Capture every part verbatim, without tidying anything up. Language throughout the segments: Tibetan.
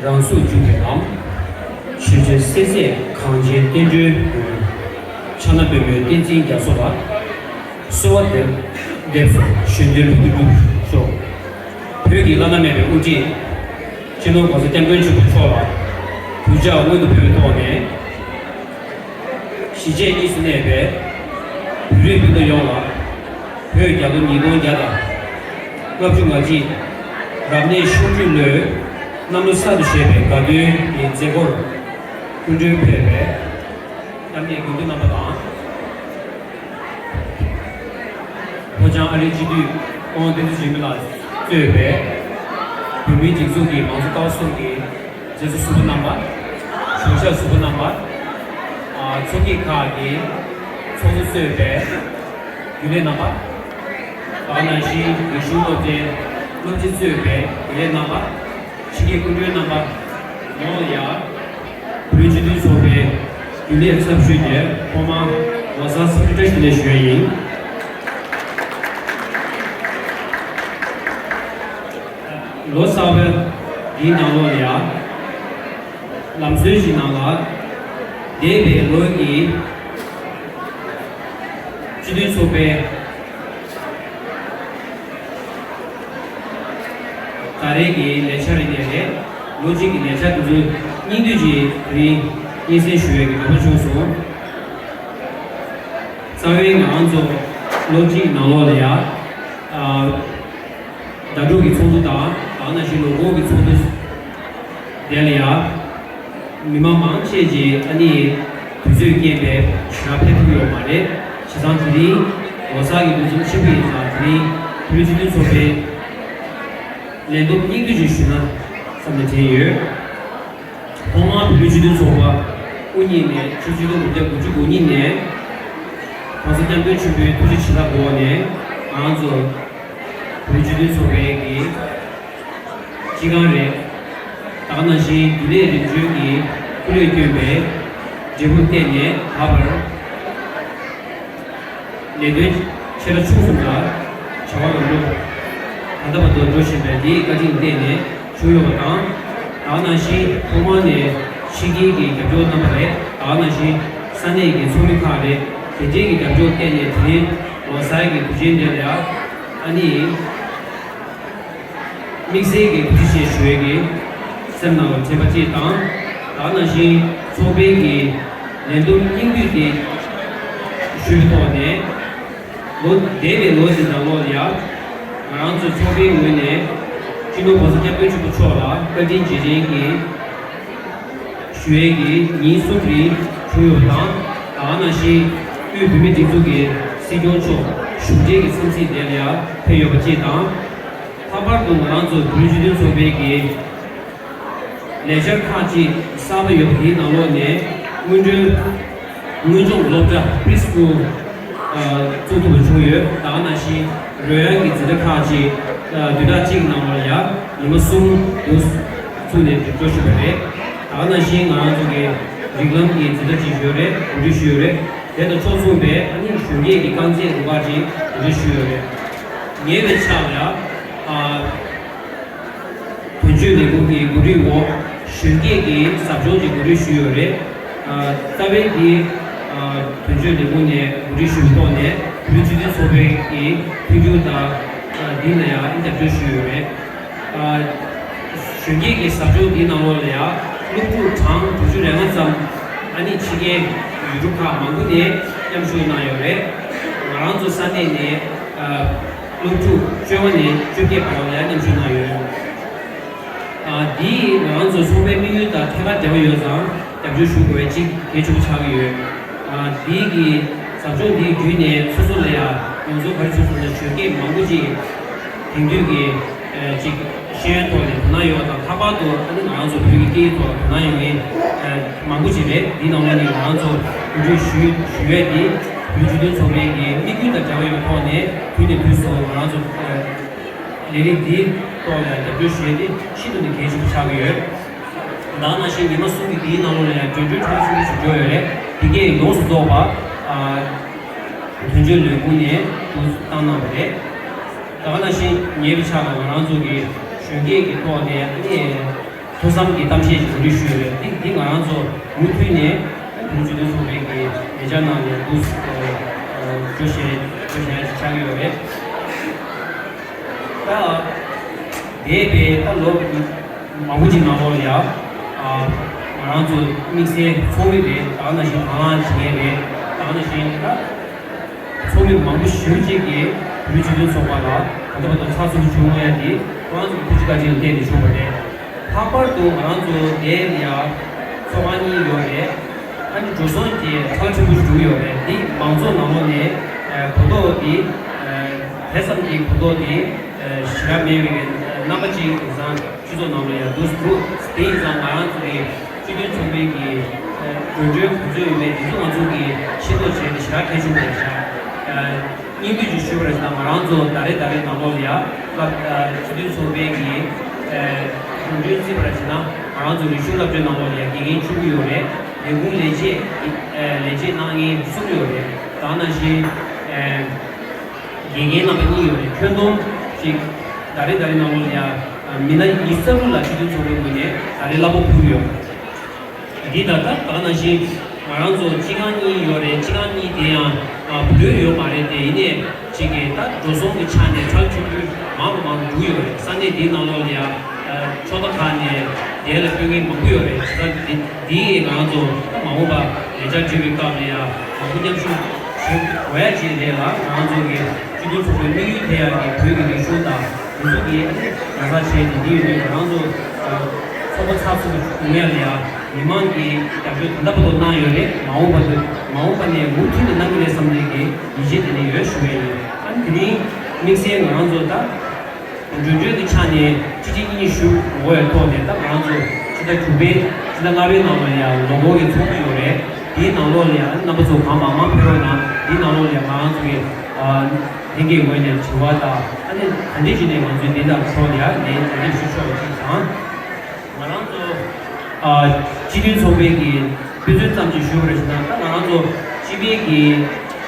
རང་གཟུགས་འཇུག་པའི་ལམ། ཞེས་བྱའི་སྲས་བཅས་གངས་ཅན་བསྟན་འགྲོའི་མགོན། ཕྱག་ན་པདྨོའི་བསྟན་འཛིན་རྒྱ་མཚོ་ལ། གསོལ་བ་འདེབས་འདེབས་སོ་གཞོན་ནུའི་ལུས་འདི་འགྲུབ་ཤོག་བོད་ཀྱི་བླ་ན་མེད་པའི་དབུ་ཁྲིད། སྤྱི་ནོར་༸གོང་ས་༸སྐྱབས་མགོན་ཆེན་པོ་མཆོག་ལ་གུས་ཕྱག་སྔོན་དུ་ཕུལ་བའི་ཐོག་ནས། གཞིས་བྱེས་གཉིས་སུ་གནས་པའི་བོད་རིགས་སྤུན་ཟླ་ཡོངས་ལ། བོད་རྒྱལ་ལོ་ཉིས་སྟོང་བརྒྱ་དང་ལྔ་བཅུ་ང་གཅིག་རབ་གནས་ཤིང་སྦྲུལ་ལོའི་གནམ་ལོ་གསར་དུ་བཞད་པའི་དགའ་སྟོན་གྱི་མཛད་སྒོར་སྐུ་མགྲོན་ཕེབས་པའི་སྐྱབས་གནས་དགེ་འདུན་རྣམ་པ་དང་། ལྷོ་བྱང་ཨ་རིའི་སྤྱི་འཐུས་ཨོ་བསྟན་འཛིན་འཇིགས་མེད་ལགས་གཙོས་པའི་བོད་མིའི་སྒྲིག་འཛུགས་ཀྱི་མང་གཙོ་ལྟ་བ་གསུམ་གྱི་མཛད་གཙོ་ཟུར་པ་རྣམ་པ། གཞུང་ཞབས་ཟུར་པ་རྣམ་པ། ཨ། ཚོགས་སྐྱིད་ཁག་གི་ཚོགས་གཙོ་གཙོས་པའི་རྒྱུན་ལས་རྣམ་པ། དེ་ནང་བཞིན་རིག་གཞུང་སློབ་གྲྭའི་སློབ་སྤྱི་གཙོས་པའི་རྒྱུན་ལས་རྣམ་པ། ཕྱི་རྒྱལ་སྐུ་མགྲོན་རྣམ་པ་ཡོངས་ལ་ཡ། བོད་སྤྱི་མཐུན་ཚོགས་པའི་རྒྱུན་ལས་ཚབ་ཞུས་ཏེ་ཐོག་མར་ལོ་གསར་འཚམས་འདྲི་བཀྲ་ཤིས་བདེ་ལེགས་ཞུ་ཡ་ཡིན། ལོ་གསར་པ་འདིའི་ནང་ལོགས་ལ་ཡ། ལམ་སྲོལ་ཞིག་ནང་ལ། འདས་པའི་ལོ་གྱི་སྤྱི་མཐུན་ཚོགས་པའི་ད་རེས་ཀྱི་ལས་འཆར་རིགས་དེ་རེད། ལོ་གཅིག་གི་ལས་འཆར་དེ་ཚོ་སྙིང་བསྡུས་ཀྱིས་དེ་རིང་སྙན་སེང་ཞུ་བའི་གི་གྲོགས་པོ་བྱུང་སོང་། རྩ་བའི་ང་རང་ཚོ་ལོ་གཅིག་ནང་ལོགས་ལ་ཡ། ཨ། ཟླ་དྲུག་གི་ཚོགས་འདུ་དང་དེ་ནང་བཞིན་ལོ་འཁོར་གྱི་ཚོགས་འདུ་དེ་ལ་ཡ། མི་མང་མང་ཆེ་ཅིག་ཨ་ནི་དུས་ཚོད་རྐྱེན་པས་ཞེ་དྲག་ཕེབས་ཐུབ་ཡོད་མ་རེད། བྱས་ཙང་དེ་རིང་ལོ་གསར་གྱི་དུས་ཚོད་ཆེན་པོ་ཡིན་ཙང་དེ་རིང་བོད་རིགས་སྤྱི་མཐུན་ཚོགས་པའི་ལས་བསྡོམས་སྙིང་བསྡུས་ཅིག་ཞུས་ན་བསམ་ནས་དྲན་ཡོད། ཐོག་མར་བོད་རིགས་སྤྱི་མཐུན་ཚོགས་པ་དབུ་བརྙེས་ནས་ཕྱི་ལོ་ཆིག་སྟོང་དགུ་བརྒྱ་དགུ་བཅུ་གོ་གཉིས་ནས་༸གོང་ས་༸སྐྱབས་མགོན་ཆེན་པོའི་ཐུགས་རྗེ་བྱིན་རླབས་འོག་ནས་ང་རང་ཚོ་བོད་རིགས་སྤྱི་མཐུན་ཚོགས་པའི་གི་སྤྱི་ཁང་རེད། དེ་ནང་བཞིན་རྒྱུན་ལས་རིམ་བྱོན་གྱི་སྐུ་ལས་བསྐྱོན་པའི་འབྲས་བུར་བརྟེན་ནས་ད་བར། ལས་དོན་ཆེ་ལ་ཆུང་གསུམ་ལ་བྱ་བ་ལམ་འགྲོ་ད་ལྟ་བར་དུ་འགྲོ་བཞིན་པའི་འདིའི་བཀའ་དྲིན་བརྟེན་ནས་བྱུང་ཡོད་པ་དང་། དེ་ནང་བཞིན་ཐོག་མར་ནས་ཕྱི་རྒྱལ་གྱི་རྒྱབ་སྐྱོར་གནང་བ་རེད། དེ་ནང་བཞིན་ས་གནས་ཀྱི་ཚོགས་མི་ཁག་རེད། དེ་འདྲའི་གི་རྒྱབ་སྐྱོར་བརྟེན་ནས་དེ་རིང་ལོ་གསར་གྱི་དུས་ཆེན་འདིར་ཡང་ཨ་ནི། དམིགས་བསལ་གྱི་ཐུགས་རྗེ་ཆེ་ཞུ་ཡས་ཀྱི་སེམས་ནང་ལ་དྲན་པ་གཅིག་དང་། དེ་ནང་བཞིན་ཚོགས་པའི་གི་ལས་བསྡོམས་སྙིང་བསྡུས་དེ་ཞུས་པའི་ཐོག་ནས། ལོ་འདས་པའི་ལོ་འདི་ནང་ལོགས་ལ་ཡང་ང་རང་ཚོའི་ཚོགས་པའི་ངོས་ནས་སྤྱི་ནོར་༸གོང་ས་༸སྐྱབས་མགོན་ཆེན་པོ་མཆོག་ལ་བཀའ་དྲིན་རྗེས་དྲན་གྱི་ཞུ་ཡས་ཀྱི་ཉིན་གསུམ་རིང་བྱུང་ཡོད་པ་དང་། དེ་ནང་བཞིན་དབུས་བོད་མིའི་སྒྲིག་འཛུགས་ཀྱི་སྲིད་སྐྱོང་མཆོག་གཞུང་འབྲེལ་གྱི་འཚམས་གཟིགས་དེ་ལ་ཡང་ཕེབས་ཡོད་པ་གཅིག་དང་། ལྷག་པར་དུ་ང་རང་ཚོ་བོད་རིགས་སྤྱི་མཐུན་ཚོགས་པའི་གི་ལས་འཆར་ཁག་ཅིག་གསར་པ་ཡོད་པ་དེའི་ནང་ལོགས་ནས་སྔོན་འགྲོའི་དངོས་སྦྱོང་སློབ་གྲྭ་Preschool བཙུགས་ཐུབ་པ་བྱུང་ཡོད། དེ་ནང་བཞིན་རོལ་དབྱངས་ཀྱི་འཛིན་གྲྭ་ཁག་ཅིག་བདུན་ཕྲག་གཅིག་གི་ནང་ལོགས་ལ་ཡང་ཉི་མ་གསུམ་དུ་བཙུགས་ནས་སྒྲིག་སྦྱོར་ཞུས་པ་རེད། དེ་ནང་བཞིན་ང་རང་ཚོ་གི་རིགས་ལམ་གྱི་འཛིན་གྲྭ་ཅིག་ཡོད་རེད། གོ་སྒྲིག་ཞུས་ཡོད་རེད། དེ་དང་ཕྱོགས་མཚུངས་པའི་ཨ་ནི་གཞོན་སྐྱེས་ཀྱི་རྐང་རྩེད་རུ་ཁག་ཅིག་གོ་སྒྲིག་ཞུས་ཡོད་རེད། ཉེ་བའི་ཆར་ལ་ཡང་དོན་གཅོད་ལས་ཁུངས་ཀྱི་གོ་སྒྲིག་འོག་གཞོན་སྐྱེས་ཀྱི་ཟབ་སྦྱོང་གི་གོ་སྒྲིག་ཞུས་ཡོད་རེད། རྩ་བའི་འདི་དོན་གཅོད་ལས་ཁུངས་ནས་གོ་སྒྲིག་ཞུས་པའི་ཐོག་ནས་བོད་སྤྱི་མཐུན་ཚོགས་པའི་གི་མཐུན་འགྱུར་དང་འདི་ལ་ཡང་རྒྱབ་སྐྱོར་ཞུས་ཡོད་རེད། གཞོན་སྐྱེས་ཀྱི་ཟབ་སྦྱོང་འདིའི་ནང་ལོགས་ལ་ཡང་སློབ་ཕྲུག་གྲངས་དྲུག་ཅུ་རེ་ལྔ་ཙམ་ཨ་ནི་ཕྱི་རྒྱལ་ཡུལ་གྲུ་ཁག་མང་པོ་ནས་མཉམ་ཞུགས་གནང་ཡོད་རེད། ང་རང་ཚོ་ས་གནས་ནས་སློབ་ཕྲུག་བཅོ་ལྔ་ནས་བཅོ་བརྒྱད་བར་ལ་ཡང་མཉམ་ཞུགས་གནང་ཡོད། འདིས་ང་རང་ཚོའི་ཚོགས་པའི་དམིགས་ཡུལ་དང་ཐད་ཀར་འབྲེལ་བ་ཡོད་ཙང་རྒྱབ་སྐྱོར་ཞུ་དགོས་པའི་གཅིག་གལ་ཆེན་པོ་ཆགས་ཀྱི་ཡོད། འདི་གི་ཟབ་སྦྱོང་འདི་བརྒྱུད་ནས་སོ་སོ་ལ་ཡང་མྱོང་ཚོར་ག་རེ་བྱུང་སོང་ན་གཞོན་སྐྱེས་མང་པོ་ཅིག་དེང་དུས་ཀྱི་ཅིག་ཤེས་ཡོན་ཐོག་ནས་དོ་སྣང་ཡོད་པ་དང་། ལྷག་པར་དུ་ཨ་ནི་ང་རང་ཚོ་བོད་ཀྱི་སྐད་ཡིག་ཐོག་ལ་དོ་སྣང་ཡོད་མཁན་མང་པོ་ཅིག་རེད། འདི་ནང་ལོགས་ནས་ང་རང་ཚོ་གོ་སྒྲིག་ཞུ་ཞུ་ཡས་འདི་བོད་སྤྱི་མཐུན་ཚོགས་པའི་གི་དམིགས་ཡུལ་དང་འབྲེལ་བ་ཡོད་པའི་ཐོག་ནས་དུས་ནས་དུས་སུ་ང་རང་ཚོ་ལས་རིགས་འདིའི་ཐོག་ལ་རྒྱབ་སྐྱོར་ཞུ་ཡས་འདི་ཤིན་ཏུ་ནས་གལ་ཆེན་པོ་ཆགས་ཀྱི་ཡོད། དེ་ནང་བཞིན་ཉི་མ་གསུམ་གྱི་འདིའི་ནང་ལོགས་ལ་ཡང་འགྲན་བསྡུར་ཕྲན་བུ་ཞིག་འགྲོ་ཡོད་རེད། དེ་གས་ཡོངས་སུ་རྫོགས་པ་ཨ་དོན་གཅོད་ལས་ཁུངས་ནས་འདུ་བཏང་གནང་བ་རེད། དེ་ག་ནང་བཞིན་ཉེ་བའི་ཆར་ལ་ང་རང་ཚོ་གི་གཞོན་སྐྱེས་ཀྱི་ཐོག་ནས་ཨ་ནི་ ཐུགས་བསམ་གྱི་གཏམ་བཤད་ཅིག་གོ་སྒྲིག་ཞུས་ཡོད་རེད། འདི་འདི་ང་རང་ཚོ་མུ་མཐུད་ནས་བོད་རིགས་སྤྱི་མཐུན་ཚོགས་པའི་གི་ལས་འཆར་ནང་ནས་འདུག་འགྲོ་བཞིན་འགྲོ་བཞིན་ཆགས་ཀྱི་ཡོད་རེད། ད་འདས་པའི་ད་ལོ་མང་པོ་ཅིག་ནང་ལོགས་ལ་ཡ། ང་རང་ཚོ་དམིགས་བསལ་ཚོགས་མི་རེད། ད་ནང་བཞིན་དང་བླངས་བྱེད་མཁན་རེད། ད་ནང་བཞིན་ད་ཚོགས་མི་མང་པོ་ཞེ་པོ་ཅིག་གིས་བོད་རིགས་སྤྱི་མཐུན་ཚོགས་པ་ལ་ད་ལྟ་བར་དུ་ཚགས་ཚུད་པོ་བྱུང་ཡོད་དེ་ཁོ་རང་ཚོ་གི་ཐུགས་རྗེ་བཀའ་དྲིན་ལ་བརྟེན་ནས་བྱུང་བ་རེད། ལྷག་པར་དུ་ང་རང་ཚོ་འདིར་ཡ་ཚོགས་ཁང་གཉིས་ཡོད་རེད། ཨ་ནི་འགྲོ་སོང་གི་ཁྲལ་ཆེན་པོ་ཞིག་འགྲོ་གི་ཡོད་རེད། འདི་མང་ཚོགས་ནང་ལོགས་ནས་གོ་རྟོགས་འདི་དེ་ཙམ་གྱི་གོ་རྟོགས་འདི་ཞེ་དྲག་མེད་པའི་རྣམ་པ་ཅིག་དེང་སང་སྤྱི་ཚོགས་ནང་ལ་ཡང་འདུག་འདུག་དེ་ཡིན་ཙང་ང་རང་ཚོ་གི་སྤྱི་མཐུན་ཚོགས་པའི་གི་འགྲོ་གྲོན་ག་ཚོད་ཡོད་མེད་དེ་ཚོ་ང་ཚོ་གི་ཤེས་རྟོགས་བྱས་ཏེ་ཞེ་དྲག་གལ་ཆེན་པོ་རེད་ཤག་སྙིང་བསྡུས་ཅིག་ཞུས་པ་རེད་ཟེར་ན། ང་རང་ཚོ་ཟླ་རེ་ཟླ་རེ་ནང་ལོགས་ལ་ཡ་སྐབས་སྤྱི་མཐུན་ཚོགས་པའི་གི་འགྲོ་གྲོན་བརྩིས་པ་རེད་ཟེར་ན། ང་རང་ཚོ་རིག་གཞུང་བསླབ་བྱའི་ནང་ལོགས་ལ་ཡ་དགེ་རྒན་བཅུ་དགུ་ཡོད་རེད། ལས་ཁུངས་ལས་བྱེད་ལས་བྱེད་གནང་མཁན་གསུམ་ཡོད་རེད། ད་ནང་བཞིན་དགེ་རྒན་རྣམ་པ་གཉིས་ཡོད་རེད། ཁྱོན་བསྡོམས་ཤིག་ཟླ་རེ་ཟླ་རེ་ནང་ལོགས་ལ་ཡ་མི་སྣ་ཉི་ཤུ་རྩ་དྲུག་ལ་སྤྱི་མཐུན་ཚོགས་པའི་ངོས་ནས་ཟླ་རེ་གླ་ཕོགས་ཕུལ་གྱི་ཡོད། འདི་ད་ལྟ་ད་ག་ནང་བཞིན་ང་རང་ཚོ་སྤྱི་ཁང་གཉིས་ཡོད་རེད། སྤྱི་ཁང་གཉིས་དེ་ཡང་བོད་ཡོད་མ་རེད་དེ། ཡིན་ནའི་ཅིག་གིས་ད་འགྲོ་སོང་གི་ཆ་ནས་ཁྲལ་ཆུང་ཆུང་མང་རུ་མང་རུ་འགྲོ་ཡོད་རེད། ས་གནས་འདིའི་ནང་ལོགས་ལ་ཡ་ཕྱོགས་མཐའ་ཁག་ནས་འདིར་ལ་ཕེབས་མཁན་མང་པོ་ཡོད་རེད། བྱས་ཙང་འདི་འདི་ཡིས་ང་རང་ཚོ་ད་མ་འོངས་པ་ལས་འཆར་བྲིས་པའི་སྐབས་ལ་ཡ་མང་པོ་མཉམ་ཞུགས་བྱེད་དགོས་ཡ་ཅིག་རེད་ལ། ང་རང་ཚོ་གི་སྤྱི་མཐུན་ཚོགས་པའི་དམིགས་ཡུལ་དེ་ཡང་གི་བོད་ཀྱི་རིག་གཞུང་དང་དེ་ཚོ་གི་ཉར་ཚགས་བྱས་ཏེ། འདི་ཡོད་དུས་ང་རང་ཚོ་ཚོགས་པ་ཚགས་ཚུད་པོ་ཡོང་ཡ་ལ་ཡ་མི་མང་གིས་རྒྱབ་སྐྱོར་ད་ལྟ་བར་དུ་གནང་ཡོད་རེད། མ་འོངས་པ་དུ་མ་འོངས་པ་ནས་མུ་མཐུད་ནས་གནང་གི་རེད་བསམ་ནས་ཀྱི་ཡིད་ཆེས་དེ་ནས་ཡོད་ཞུ་བ་ཡིན། ཨ་ནི་དེ་རིང་དམིགས་བསལ་ང་རང་ཚོ་ད་འགྲོ་གྲོན་གྱི་ཆ་ནས་གཅིག་གཅིག་གཉིས་གཉིས་ཞུ་དགོས་ཡ་ཐོག་ནས། ད་ང་རང་ཚོ་ཕྱི་ཟླ་དྲུག་པའི་ཕྱི་ཟླ་ལྔ་པའི་ནང་ལ་ཡ་ལོ་འཁོར་གྱི་ཚོགས་འདུ་ཡོད་རེད། དེའི་ནང་ལོགས་ལ་ཡ་རྣམ་པ་ཚོ་གང་མང་མང་ཕེབས་རོགས་གནང་། དེའི་ནང་ལོགས་ལ་ཡ་ང་རང་ཚོ་གི་ལྷན་རྒྱས་ངོས་ནས་དྲི་བ་དང་། ཨ་ནི་ག་འདྲས་བྱས་ནས་ང་ཚོའི་འདི་དང་ཕྱོགས་ལ་ཡ་ལན་ག་འདྲས་ཞུ་ཆོག་པ་ཅིག་དང་། ང་རང་ཚོ་སྤྱི་མཐུན་ཚོགས་པའི་གི་དཔེ་མཚོན་ཙམ་ཅིག་ཞུ་བ་རེད་ཟེར་ན། ད་ང་རང་ཚོ་སྤྱི་པའི་གི་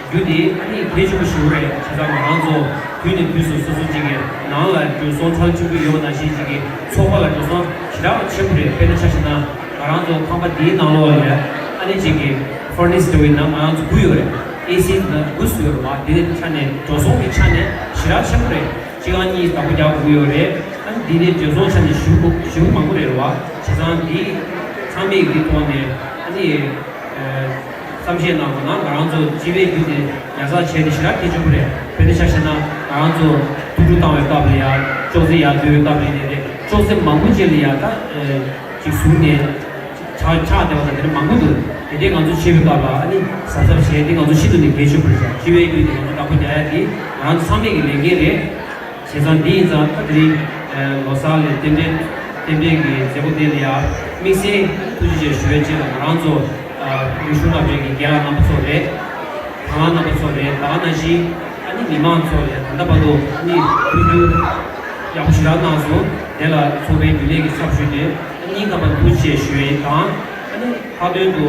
རྒྱུ་དེ་ཨ་ནི་གལ་ཆེན་པོ་ཞིག་རེད། བྱས་ཙང་ང་རང་ཚོ་དུས་ནས་དུས་སུ་སོ་སོ་ཅིག་གི་ནང་ལ་འགྲོ་སོང་ཁྲལ་ཆེན་པོ་ཡོད་པ་ནང་བཞིན་ཅིག་གི་ཚོགས་པ་ལ་འགྲོ་སོང་ཞེ་དྲག་ཆེན་པོ་རེད། དཔེར་ན་ཆ་བཞག་ན་ང་རང་ཚོ་ཁང་པ་འདིའི་ནང་ལོགས་ལ་ཨ་ནི་ཅིག་གི་ཕར་ནེ་སི་འདྲ་བོའི་ནང་ང་རང་ཚོ་དགུ་ཡོད་རེད། ཨེ་སི་ནང་དགུ་བཟོས་ཡོད་རེད་བ། དེ་ནི་ཆ་ནས་འགྲོ་སོང་གི་ཆ་ནས་ཞེ་དྲག་ཆེན་པོ་རེད། སྤྱི་ཁང་གཉིས་བདག་པོ་རྒྱག་དགོས་ཀྱི་ཡོད་རེད། ཨ་ནི་འདི་ནས་འགྲོ་སོང་ཆ་ནས་ཞེ་པོ་ཞེ་པོ་མང་པོ་རེད་བ། བྱས་ཙང་འདི་ཚང་མས་འདི་ཐོག་ནས་ཨ་ནི་བསམ་ཤེས་གནང་དགོས་ན། ང་རང་ཚོ་སྤྱི་པའི་རྒྱུ་དེ་ཉར་ཚགས་བྱས་ཏེ་ཞེ་དྲག་གལ་ཆེན་པོ་རེད། དཔེར་ན་ཆ་བཞག་ན་ང་རང་ཚོ་ཐུགས་སྤྲོ་བཏང་བའི་སྐབས་ལ་ཡ། ཅོག་ཙེ་ཡར་སྡོད་པའི་སྐབས་ལ་ཡིན་ནའི་རེད། ཅོག་ཙེ་མང་པོ་ཅིག་ལ་ཡ་ད་ཅིག་བཟུང་ནས་ཆགས་ཆགས་བསྡད་པ་དང་དེ་འདྲ་མང་པོ་འདུག་དེ་འདྲའི་ང་ཚོ་བྱེད་པའི་སྐབས་ལ་ཨ་ནི་གཟབ་གཟབ་བྱས་ཏེ། ང་ཚོ་ཤིན་ཏུ་ནས་གལ་ཆེན་པོ་རེད་ཤག་སྤྱི་པའི་རྒྱུ་དེ་ང་ཚོ་བདག་པོ་རྒྱག་ཡ་དེ་ང་རང་ཚོ་ཚང་མས་ཀྱི་ལས་འགན་རེད། བྱས་ཙང་འདི་ཡིན་ཙང་ད་དེ་རིང་ལོ་གསར་ལ་རྟེན་འབྲེལ་རྟེན་འབྲེལ་གྱི་མཛད་སྒོ་དེ་ལ་ཡ་དམིགས་བསལ་ཐུགས་རྗེ་ཆེ་ཞུ་བའི་ཆེད་ལ། ང་རང་ཚོ་རིག་གཞུང་བསླབ་གྲྭའི་གི་རྒན་ལགས་རྣམ་པ་ཚོ་རེད། དང་བླངས་རྣམ་པ་ཚོ་རེད། ད་ག་ནང་བཞིན་ཨ་ནི་མི་མང་ཚོ་ལ་ད་ལྟ་བར་དུ་ཨ་ནི་མཐུན་འགྱུར་ཡག་པོ་ཞེ་དྲག་གནང་སོང་། དེ་ལ་ཚོགས་པའི་རྒྱུན་ལས་ཀྱི་ཚབ་ཞུས་ཏེ་ཨ་ནི་སྙིང་ཐག་པ་ནས་ཐུགས་རྗེ་ཆེ་ཞུ་ཡ་ཡིན། དང་ཨ་ནི་ལྷག་དོན་དུ་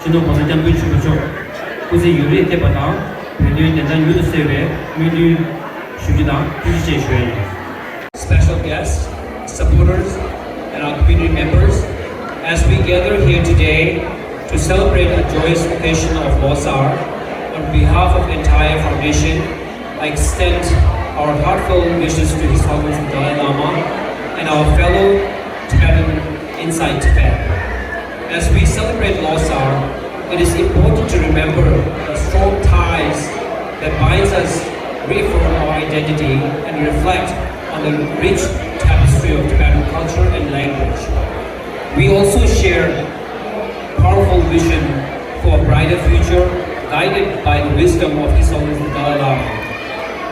སྤྱི་ནོར་༸གོང་ས་༸སྐྱབས་མགོན་ཆེན་པོ་མཆོག་སྐུ་ཚེ་ཡུན་རིང་བརྟན་པ་དང་། བོད་དོན་བདེན་མཐའ་མྱུར་དུ་གསལ་བའི་སྨོན་འདུན་ཞུ་རྒྱུ་དང་ཐུགས་རྗེ་ཆེ་ཞུ་ཡ་ཡིན། Special guests, supporters, and our community members, as we gather here today to celebrate a joyous occasion of Losar, on behalf of the entire foundation, I extend our heartfelt wishes to His Holiness the Dalai Lama and our fellow Tibetan inside Tibet. As we celebrate Losar, it is important to remember the strong ties that binds us, reaffirm our identity, and reflect on the rich tapestry of Tibetan culture and language. We also share powerful vision for a brighter future, guided by the wisdom of His Holiness the Dalai Lama.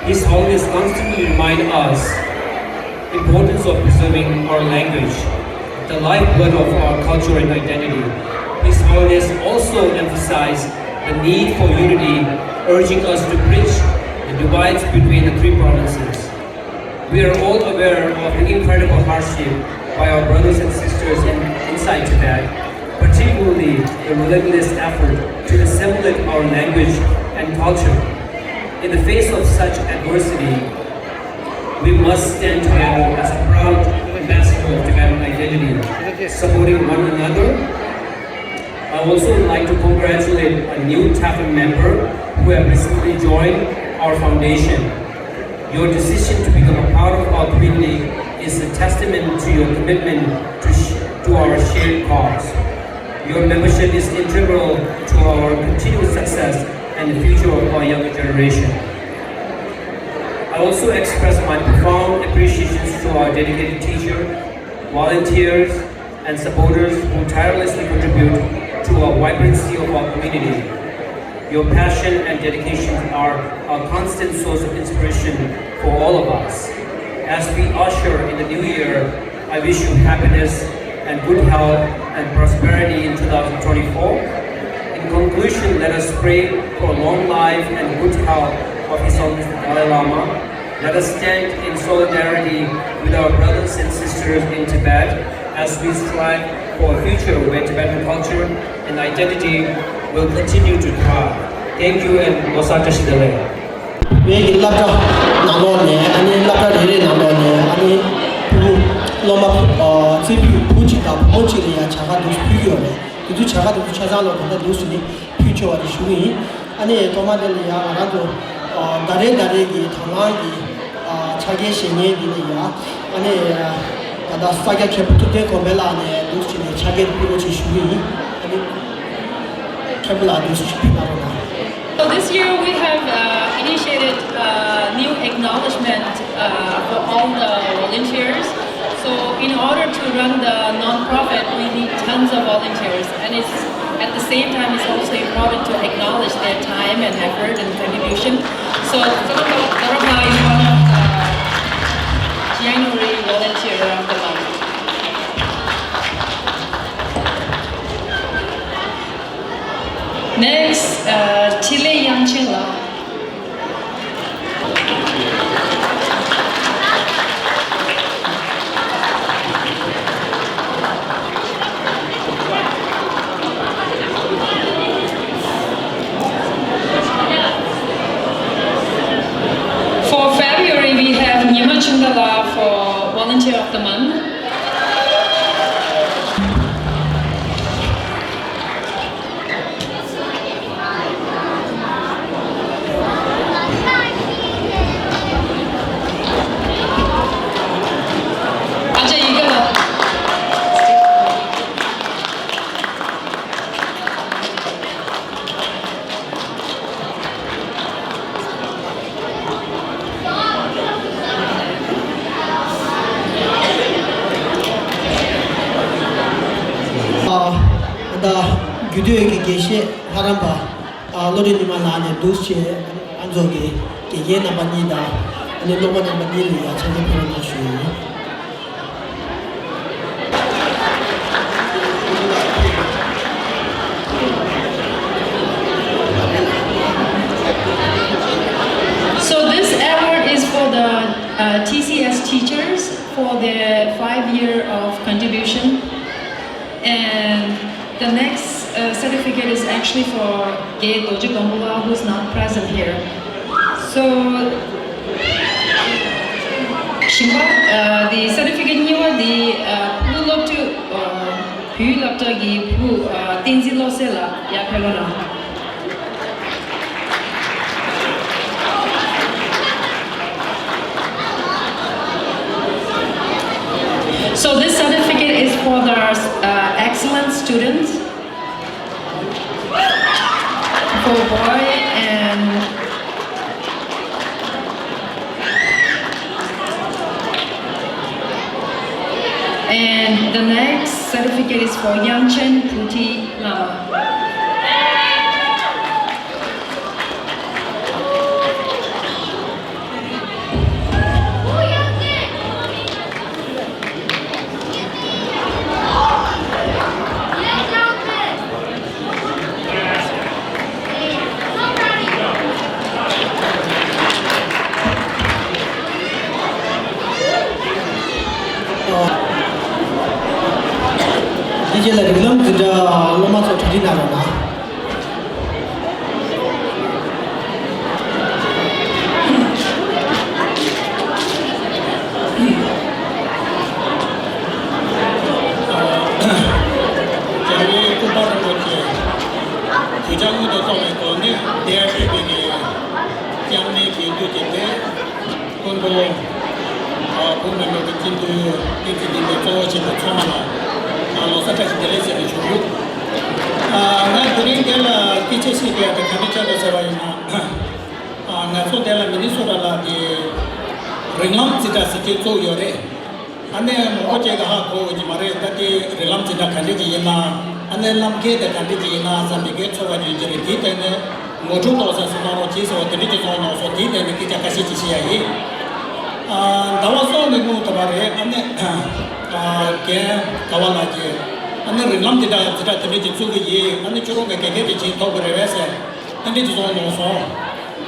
His Holiness constantly remind us importance of preserving our language, the lifeblood of our culture and identity. His Holiness also emphasized the need for unity, urging us to bridge the divides between the three provinces. We are all aware of the incredible hardship by our brothers and sisters in, inside Tibet, particularly the relentless effort to assimilate our language and culture. In the face of such adversity, we must stand together as a proud ambassador of Tibetan identity. supporting one another. I also would like to congratulate a new Tapham member who have recently joined our foundation. Your decision to become a part of our community is a testament to your commitment to, sh- to our shared cause. Your membership is integral to our continued success and the future of our younger generation. I also express my profound appreciation to our dedicated teacher, volunteers, and supporters who tirelessly contribute to our vibrancy of our community. Your passion and dedication are a constant source of inspiration for all of us. As we usher in the new year, I wish you happiness and good health and prosperity in two thousand twenty-four. In conclusion, let us pray for long life and good health of His Holiness the Dalai Lama. Let us stand in solidarity with our brothers and sisters in Tibet as we strive for a future where Tibetan culture and identity will continue to thrive. Thank you and Losar Tashidale. བོད་ཀྱི་སློབ་གྲྭ་ནང་ལོགས་ནས་ཨ་ནི་སློབ་གྲྭ་རེ་རེ་ནང་ལོགས་ནས་ཨ་ནི་ཕྲུ་གུ་སློབ་མ་ཨ་རྩེ་ཕུད་བུ་གཅིག་དང་བུ་མོ་གཅིག་ལ་ཡང་བྱ་དགའ་འདུག་ཕུལ་གྱི་ཡོད་རེད། དེ་ཚོ་བྱ་དགའ་དེ་ཚོ་ཆ་ཚང་ལོ་ད་ལྟ་འདུག་སེ་ནི་ཕུལ་ཆོག་པ་དེ་ཞུ་གི་ཡིན། ཨ་ནི་ཐོག་མ་དེ་ལ་ཡང་ང་རང་ཚོ་ཨ་ཟླ་རེ་ཟླ་རེ་གི་དང་བླངས་ཀྱི་ཨ་ཕྱག་འཁྱེར་བཞེས་མཁན་འདི་ལ་ཡང་ཨ་ནི་ད་ལྟ་ས་སྐྱ་མཁན་པོ་ཐུབ་བསྟན་དགོན་པའི་ལག་ནས་འདུག་སེ་ནས་ཕྱག་འཁྱེར་ཕུལ་རོགས་ཞེས་ཞུ་གི་ཡིན། ཨ་ནི་མཁན་པོ་ལགས་འདུག་སེ་ཕུལ་གནང་རོགས་གནང་། So this year we have uh, initiated a new acknowledgement uh, for all the volunteers. So in order to run the non-profit, we need tons of volunteers, and it's at the same time it's also important to acknowledge their time and effort and contribution. So Dorabha is one of the January volunteer of the month. Next, uh, Chile Yangchela. For February, we have Nyima Chundala for Volunteer of the Month. ཨ། ད་རྒྱུད་སྟོད་ཀྱི་དགེ་བཤེས་ལྷ་རམས་པ་ཨ་བློ་གྲོས་ཉི་མ་ལགས་ནས་འདུག་སེ་ང་ཚོ་གི་དགེ་རྒན་རྣམ་པ་གཉིས་དང་ཨ་ནི་སློབ་མ་རྣམ་པ་གཉིས་ལ་ཡང་ཕྱག་འཚལ་ཕེབས་རོགས་གནང་ཞུ་ཡི་ཡིན། So this award is for the uh, T C S teachers for their five year of contribution. And the next uh, certificate is actually for Gay Doji Gombola, who's not present here. So, ཞིང་པ་ཨ་དེ་certificate་གཉིས་པ་དེ་ཨ་ཕྲུ་གུ་སློབ་ཕྲུག་ཨ་བོད་ཡིག་སློབ་གྲྭ་གི་ཕྲུ་གུ་ཨ་བསྟན་འཛིན་བློ་གསལ་ལགས་ཡར་ཕེབས་རོགས་གནང་། So this certificate is for the uh, excellent students, for boy and and the next certificate is for Yangchen Puti Lama. དེ་རྗེས་ལ་རིགས་ལམ་འཛིན་གྲྭ་སློབ་མ་ཚོ་གྲ་སྒྲིག་གནང་རོགས་གནང་། ཨ། བོད་མི་མང་གི་སྤྱི་འཐུས་བསྟན་འཛིན་ལྷུན་པོ་གཙོ་བོ་བྱས་པའི་ཚང་མ་ལ། ཨ། ལོ་གསར་བཀྲ་ཤིས་བདེ་ལེགས་ཟེར་ནས་ཞུ་གི་ཡོད། ཨ། ང་དེ་རིང་འདི་ལ་སྐད་ཆ་བཤད་དགོས་ཡ་དེ་ག་འདྲ་ཆགས་འདུག་ཟེར་བ་ཡིན་ན། ཨ། ང་ཚོ་འདི་ལ་མི་ནི་སོ་ཊ་ལ་དེ་རིགས་ལམ་རྩིས་ཁྲ་ཟེར་གྱི་བཙུགས་ཡོད་རེད། ཨ་ནི་མང་པོ་ཅིག་གིས་ཧ་གོ་ཡོད་ཀྱི་མ་རེད། ད་དེ་རིགས་ལམ་འཛིན་གྲྭ་ག་འདྲ་ཅིག་ཡིན་ན། ཨ་ནི་རྣམ་འགལ་དེ་ག་འདྲ་ཅིག་ཡིན་ན་བསམ་པའི་གི་ཚོར་བ་ཡོང་གི་རེད། དེའི་སྟེང་ནས་ངོ་སྤྲོད་ཏོག་ཙམ་གནང་རོགས་གྱིས་ཟེར་བ་དེ་འདྲ་ཅིག་གསུངས་གནང་སོང་། དེའི་སྟེང་ནས་སྐད་ཆ་ཁ་ཤས་ཅིག་བཤད་ཡ་ཡིན། ཨ། ཟླ་བ་གསུམ་གྱི་སྔོན་ཐུག་པ་རེད། ཨ་ནི། ཨ། རྒན་ཟླ་བ་ལགས་ཀྱིས། ཨ་ནི་རིགས་ལམ་འཛིན་གྲྭ་འཛིན་གྲྭ་དེ་འདྲ་ཅིག་བཙུགས་གི་ཡིན། ཨ་ནི་ཁྱོད་རང་གི་དགེ་རྒན་དེ་བྱེད་ཐུབ་ཀྱི་རེད་པས་ཟེར། ཨ་འདྲ་ཅིག་གསུངས་གནང་སོང་།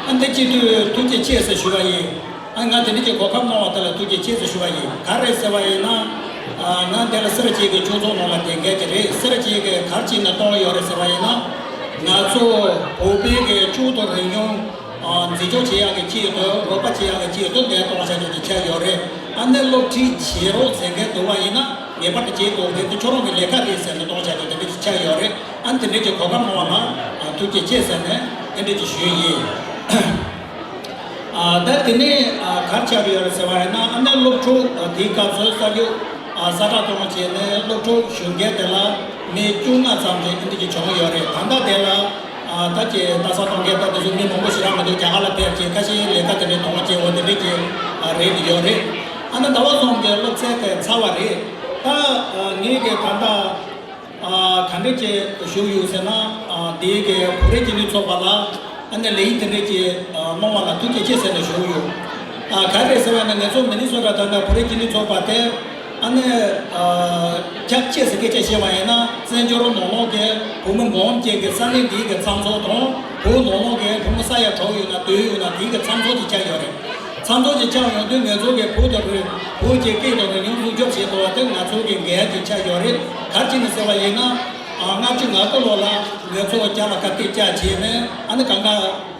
ཨ་འདི་སྤྱི་འཐུས་ཐུགས་རྗེ་ཆེ་ཟེར་ཞུ་བ་ཡིན། ཨ། ང་དེ་འདྲ་ཅིག་གོ་སྐབས་གནང་བ་དེ་ལ་ཐུགས་རྗེ་ཆེ་ཟེར་ཞུ་བ་ཡིན། ག་རེ་ཟེར་བ་ཡིན་ན། ཨ། ང་འདི་ལ་སེར་བྱེས་ཀྱི་ཆོས་ཚོགས་ནང་ལ་དེ་འགལ་གྱི་རེད། སེར་བྱེས་ཀྱི་ག་རེ་བྱས་ནས་གཏོང་ཡོད་རེད་ཟེར་བ་ཡིན་ན། ང་ཚོ་བོད་པའི་གི་ཆོས་དང་རིག་གཞུང་། ཨ། འཛིན་སྐྱོང་བྱེད་ཡག་གི་ཆེད་དུ། རོགས་པ་བྱེད་ཡག་གི་ཆེད་དུ་འདི་གཏོང་བྱ་རྒྱུ་ཅིག་ཆགས་ཡོད་རེད། ཨ་ནི་སློབ་ཁྲིད་བྱེད་རོགས་ཟེར་མཁན་འདུག་པ་ཡིན་ན་ངེས་པར་དུ་བྱེད་དགོས་རེད། དེ་ཁྱོད་རང་གི་ལས་ཀ་རེད་ཟེར་ནས་གཏོང་བྱ་རྒྱུ་དེ་འདྲ་ཅིག་ཆགས་ཡོད་རེད། ཨ་ནི་དེ་འདྲ་ཅིག་གོ་སྐབས་གནང་བ་ལ། ཨ། ཐུགས་རྗེ་ཆེ་ཟེར་ནས་དེ་འདྲ་ཅིག་ཞུས་ཡིན། ཨ། ད་དེ་ནས། ཨ། ག་རེ་ཆགས་ཡོད་རེད་ཟེར་བ་ཡིན་ན། ཨ་ནི་སློབ་ཕྲུག་ཨ། དེའི་སྐབས་སུ་གསར་འགྱུར། ཨ། གསལ་བསྒྲགས་གཏོང་བྱས་ནས་སློབ་ཕྲུག་ཞུགས་མཁན་དེ་ལ་མི་བཅོ་ལྔ་ཙམ་ཞིག་དེ་འདྲ་ཅིག་བྱུང་ཡོད་རེད། ད་ལྟ་དེ་ལ། ཨ། ད་ཀྱི་ལྟ་ས་གཏོང་མཁན་ད་དེ་ཚོ་མི་མང་པོ་ཞེ་དྲག་མི་འདུག་རྒྱ་གར་ལ་ཕེབས་བྱས་ཁ་ཤས་ལས་ཀ་དེ་འདྲ་གཏོང་བྱས་འོ་དེ་འདྲ་ཅིག་ཨ། རེད་ཡོད་རེད། ཨ་ནི་ཟླ་བ་གསུམ་གྱི་སློབ་ཚན་དེ་ཚར་བ་རེད། ད། ཨ། ངེད་ཀྱི་ད་ལྟ། ཨ། ག་འདྲ་ཅིག་ཞུགས་ཡོད་ཟེར་ན། ཨ། དེའི་གི་བོད་རིགས་སྤྱི་མཐུན་ཚོགས་པ་ལ། ཨ་ནི་ལས་ཡིག་དེ་འདྲ་ཅིག་ཨ། གནང་བ་ལ་ཐུགས་རྗེ་ཆེ་ཟེར་ནས་ཞུ་གི་ཡོད། ཨ། ག་རེ་ཟེར་བ་ན་ང་ཚོ་མི་ནི་སོ་ཊ་ད་ལྟ་བོད་རིགས་སྤྱི་མཐུན་ཚོགས་པ་དེ། ཨ་ནི། ཨ། ཁྱབ་ཆེ་ཟེར་སྐད་ཆ་བཤད་པ་ཡིན་ན་བཙན་བྱོལ་ནང་ལོགས་ཀྱི་བོད་མི་འབུམ་གཅིག་གི་ས་གནས་འདིའི་གི་ཚང་ཚོགས་དང་། བོད་ནང་ལོགས་ཀྱི་བོད་མི་ས་ཡ་དྲུག་ཡོད་ན་བདུན་ཡོད་ན་དེའི་གི་ཚང་ཚོགས་ཅིག་ཆགས་ཡོད་རེད། ཚང་ཚོགས་ཀྱི་ཆགས་ཡོང་དུས་ང་ཚོ་གི་བོད་དང་རི། བོད་ཀྱི་སྐད་དང་རིག་གཞུང་སྲུང་སྐྱོབ་བྱེད་དགོས་པ་དེ་ང་ཚོ་གི་འགན་ཅིག་ཆགས་ཡོད་རེད། ག་རེ་བྱས་ནས་ཟེར་བ་ཡིན་ན། ཨ། ལྔ་བཅུ་ང་དགུ་ལོ་ལ་ང་ཚོ་རྒྱ་ལ་ཁ་གཏད་བཅག་བྱས་ནས། ཨ་ནི་གང་ག་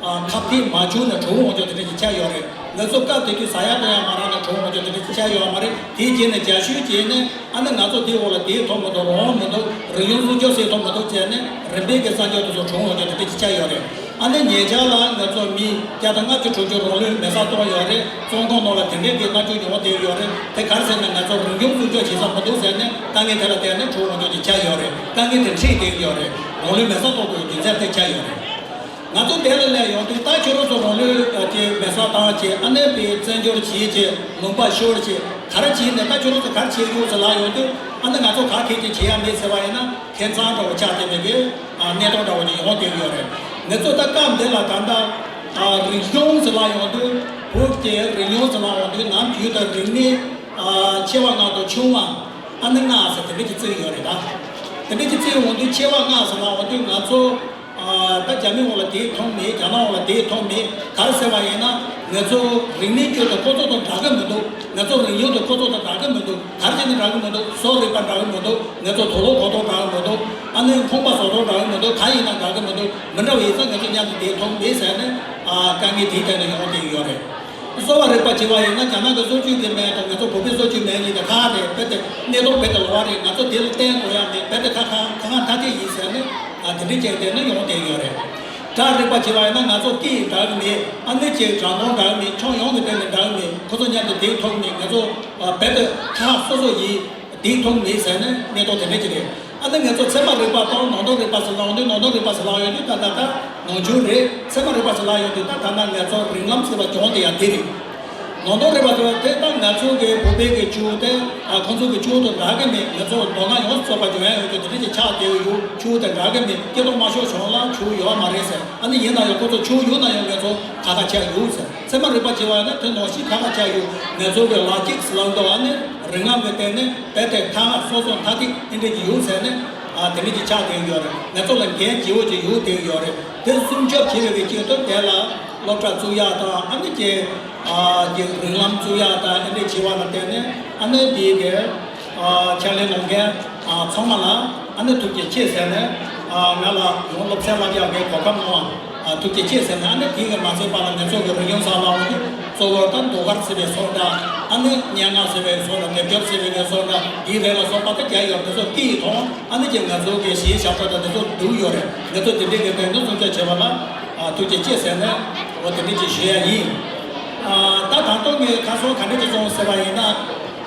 ཨ། ཁ་གཏད་མ་བྱུང་ན་གྲོངས་འོང་རྒྱུ་དེ་འདྲ་ཅིག་ཆགས་ཡོད་རེད། ང་ཚོ་སྐབས་དེ་དུས་ཟ་ཡག་འཐུང་ཡག་མ་རག་ན་གྲོངས་འོང་རྒྱུ་དེ་འདྲ་ཅིག་ཆགས་ཡོད་མ་རེད། དེའི་རྗེས་ནས་རྒྱ་ཤུལ་བྱས་ནས། ཨ་ནི་ང་ཚོ་དེའི་འོག་ལ་བསྡད་ཐུབ་མི་འདུག་འོང་མི་འདུག་རིག་གཞུང་སྲུང་སྐྱོབ་བྱེད་ཐུབ་མི་འདུག་བྱས་ནས་རིམ་པས་གི་གསར་འགྱུར་དེ་ཚོ་གྲོངས་འོང་རྒྱུ་དེ་འདྲ་ཅིག་ཆགས་ཡོད་རེད། ཨ་ནི་ཉེ་ཆར་ལ་ང་ཚོ་མི་བརྒྱ་དང་ལྔ་བཅུ་དྲུག་ཅུ་རང་ལུས་མེ་སྲེག་གཏོང་ཡོད་རེད། བཙོན་ཁང་ནང་ལ་དེ་འདྲའི་གི་མནར་གཅོད་མྱོང་བསྡད་ཡོད་རེད། དེ་ག་རེ་ཟེར་ན་ང་ཚོ་རིག་གཞུང་སྲུང་སྐྱོབ་བྱེད་ས་མི་འདུག་ཟེར་ནས་དཀའ་ངལ་དེ་ལ་བརྟེན་ནས་གྲོངས་འོང་རྒྱུ་དེ་ཆགས་ཡོད་རེད། དཀའ་ངལ་དེ་འཕྲད་བསྡད་ཡོད་རེད། རང་ལུས་མེ་སྲེག་གཏོང་དགོས་རྒྱུ་མཚན་དེ་ཆགས་ཡོད་རེད། ང་ཚོ་དེ་ལ་སླེབས་ཡོང་དུས་ད་ཁྱོད་རང་ཚོ་རང་ལུས་ཀྱི་མེ་སྲེག་བཏང་བྱས། ཨ་ནི་བའི་བཙན་བྱོལ་བྱས་བྱས་ལུང་པ་ཤོར་བྱས་ག་རེ་བྱས་ནས་ད་ཁྱོད་རང་ཚོ་ག་རེ་བྱས་ཡོད་ཟེར་ལབ་ཡོང་དུས། ཨ་ནི་ང་ཚོ་ག་གེ་ཅིག་བྱེད་ཡ་མེད་ཟེར་བ་ཡིན་ན་ཁེ་མཚང་འདྲ་བོ་ཆགས་བསྡད་པའི་གི་ཨ། གནས་སྟངས་འདྲ་བོ་ཅིག་ཡོང་བསྡད་ཡོད་རེད། ང་ཚོ་ད་སྐབས་འདི་ལ་ད་ལྟ་ཨ། རིག་གཞུང་ཟེར་ལབ་ཡོང་དུས། བོད་ཀྱི་རིག་གཞུང་ཟེར་ལབ་ཡོང་དུས་ནམ་རྒྱུན་དུ་རིག་གནས་ཨ། ཆེ་བ་ལྔ་དང་ཆུང་བ་ཨ་ནི་ལྔ་ཟེར་དེ་འདྲ་ཅིག་བརྩི་གི་ཡོད་རེད་ད། དེ་འདྲ་ཅིག་བརྩི་ཡོང་དུས་ཆེ་བ་ལྔ་ཟེར་ལབ་ཡོང་དུས་ང་ཚོ། ཨ། ད་རྒྱ་མི་འོག་ལ་བསྡད་ཐུབ་མེད། རྒྱ་ནག་འོག་ལ་བསྡད་ཐུབ་མེད། ག་རེ་ཟེར་བ་ཡིན་ན་ང་ཚོ་རིག་གནས་སྤྱོད་དང་ཁོ་ཚོ་དང་འདྲ་གི་མི་འདུག་ང་ཚོ་རིག་གཞུང་དང་ཁོ་ཚོ་དང་འདྲ་གི་མི་འདུག་ག་རེ་བྱས་ནས་འདྲ་གི་མི་འདུག་བཟོ་རིག་པ་འདྲ་གི་མི་འདུག་ང་ཚོ་དུག་ལོག་གོན་སྟངས་འདྲ་གི་མི་འདུག་ཨ་ནི་ཁང་པ་བཟོ་སྟངས་འདྲ་གི་མི་འདུག་གང་ཡིན་ན་འདྲ་གི་མི་འདུག་མི་འདྲ་བ་ཡིན་ཙང་ང་ཚོ་མཉམ་དུ་བསྡད་ཐུབ་མེད་ཟེར་ནས། ཨ། དཀའ་ངལ་དེའི་སྟེང་ནས་ཡོང་བསྡད་ཡོད་རེད། གསོ་བ་རིག་པ་བྱས་པ་ཡིན་ན་རྒྱ་ནག་གི་གསོ་བཅོས་ཀྱི་སྨན་དང་ང་ཚོ་བོད་པའི་གསོ་བཅོས་སྨན་གཉིས་དེ་ཁག་རེད། རྦད་དེ་གནས་སྟངས་རྦད་དེ་ལོགས་ཀ་རེད། ང་ཚོ་དེ་ལ་བརྟེན་དགོས་ཡ་མེད། རྦད་དེ་ཁག་ཁག་ཁག་ཁག་ཐ་དད་ཡིན་ཟེར་ནས། ཨ། དེ་འདྲའི་བྱས་བསྡད་ནས་ཡོང་བསྡད་ཡོད་རེད། སྒྲ་རིག་པ་བྱས་པ་ཡིན་ན་ང་ཚོ་སྐད་འདྲ་གི་མེད། ཨ་ནི་ཅིག་གྲངས་ཐང་འདྲ་གི་མེད། ཁྱོན་ཡོངས་ཀྱི་སྟེང་ནས་འདྲ་གི་མེད། ཁོ་ཚོ་མཉམ་དུ་བསྡད་ཐུབ་མེད། ང་ཚོ། ཨ། རྦད་དེ་ཁག་ཁག་སོ་སོ་ཡིན། བསྡད་ཐུབ་མེད་ཟེར་ནས་གནས་སྟངས་དེ་འདྲ་ཅིག་རེད། ཨ་ནི་ང་ཚོ་ཚད་མ་རིག་པ་དང་ནང་དོན་རིག་པ་ཟེར་ལབ་ཡོང་དུས། ནང་དོན་རིག་པ་ཟེར་ལབ་ཡོང་དུས་ད་ད་ད་ནང་ཆོས་རེད། ཚད་མ་རིག་པ་ཟེར་ལབ་ཡོང་དུས་ད་ད་ན་ང་ཚོ་རིགས་ལམ་ཟེར་བ་སྦྱོང་བསྡད་ཡ་དེ་རེད། ནང་དོན་རིག་པ་ཟེར་བ་དེ་ད་ང་ཚོ་གི་བོད་པའི་གི་ཆོས་དེ། ཨ། ཁོང་ཚོ་གི་ཆོས་དང་འདྲ་གི་མེད། ང་ཚོ་མདོ་སྔགས་ཡོངས་སུ་རྫོགས་པ་སྦྱོང་ཡ་ཡོད་རྒྱུ་དེ་འདྲ་ཅིག་ཆགས་བསྡད་ཡོད། ཆོས་དང་འདྲ་གི་མེད། སྐྱེ་སྟོབས་མ་ཤོར་བྱུང་ལ་ཆོས་ཡོད་མ་རེད་ཟེར། ཨ་ནི་ཡིན་ན་ཡང་ཁོང་ཚོ་ཆོས་ཡོད་ན་ཡང་ང་ཚོ་ཁག་ཁག་ཆགས་ཡོད་ཟེར། ཚད་མ་རིག་པ་བྱས་པ་ཡིན་ན་དེ་ནང་བཞིན་ཁག་ཁག་ཆགས་ཡོད། ང་ཚོ་གི་ལག་གཅིག་ཟེར་ལབ་འདུག་ཨ་ནི་རིགས་ལམ་གི་སྟེང་ནས་རྦད་དེ་ཁག་ཁག་སོ་སོ་ཐ་དད་དེ་འདྲ་ཅིག་ཡོད་ཟེར་ནས། ཨ། དེ་འདྲ་ཅིག་ཆགས་བསྡད་ཡོད་རེད། ང་ཚོ་ལ་འགན་ལྗིད་པོ་ཅིག་ཡོད་བསྡད་ཡོད་རེད། དེ་སྲུང་སྐྱོབ་བྱེད་པའི་ཆེད་དུ་དེ་ལ་སློབ་གྲྭ་བཙུགས་ཡག་དང་། ཨ་ནི་ཀྱི། ཨ། ཀྱི་རིགས་ལམ་བཙུགས་ཡག་དང་དེ་འདྲ་བྱས་པ་ལ་བརྟེན་ནས། ཨ་ནི་དེའི་གི། ཨ། ཕྱག་ལས་གནང་མཁན། ཨ། ཚང་མ་ལ། ཨ་ནི་ཐུགས་རྗེ་ཆེ་ཟེར་ནས། ཨ། ང་ལ་ཡང་སློབ་ཚན་བསླབ་ཡག་གི་གོ་སྐབས་གནང་བ། ཨ། ཐུགས་རྗེ་ཆེ་ཟེར་ནས། ཨ་ནི་དེའི་གི་མ་ཚད་པ་ལ་ང་ཚོ་གི་རིག་གཞུང་ཟེར་ལབ་ཡོང་དུས་གཙོ་བོ་ད་ཟློས་གར་ཟེར་བའི་བཟོ་འདྲ། ཨ་ནི་སྙན་ངག་ཟེར་བའི་བཟོ་འདྲ། དེབ་སྐྱོར་ཟེར་བའི་བཟོ་འདྲ། དེའི་རིགས་ལ་སོགས་པ་དེ་རྒྱག་ཡོད། དེ་ཚོ་སྐད་ཡིག་དང་། ཨ་ནི་ཀྱི་ང་ཚོ་གི་གཞས་ཞབས་བྲོ་དང་དེ་ཚོ་འདུག་ཡོད་རེད། ང་ཚོ་དེ་འདྲའི་གི་དོན་དུ་སྲུང་སྐྱོབ་བྱས་པ་ལ། ཨ། ཐུགས་རྗེ་ཆེ་ཟེར་ནས་འོ་དེ་འདྲ་ཅིག་ཞུ་ཡ་ཡིན། ད་ད་དུང་ངས་ཁ་སང་ག་འདྲ་ཅིག་སོང་ཟེར་བ་ཡིན་ན།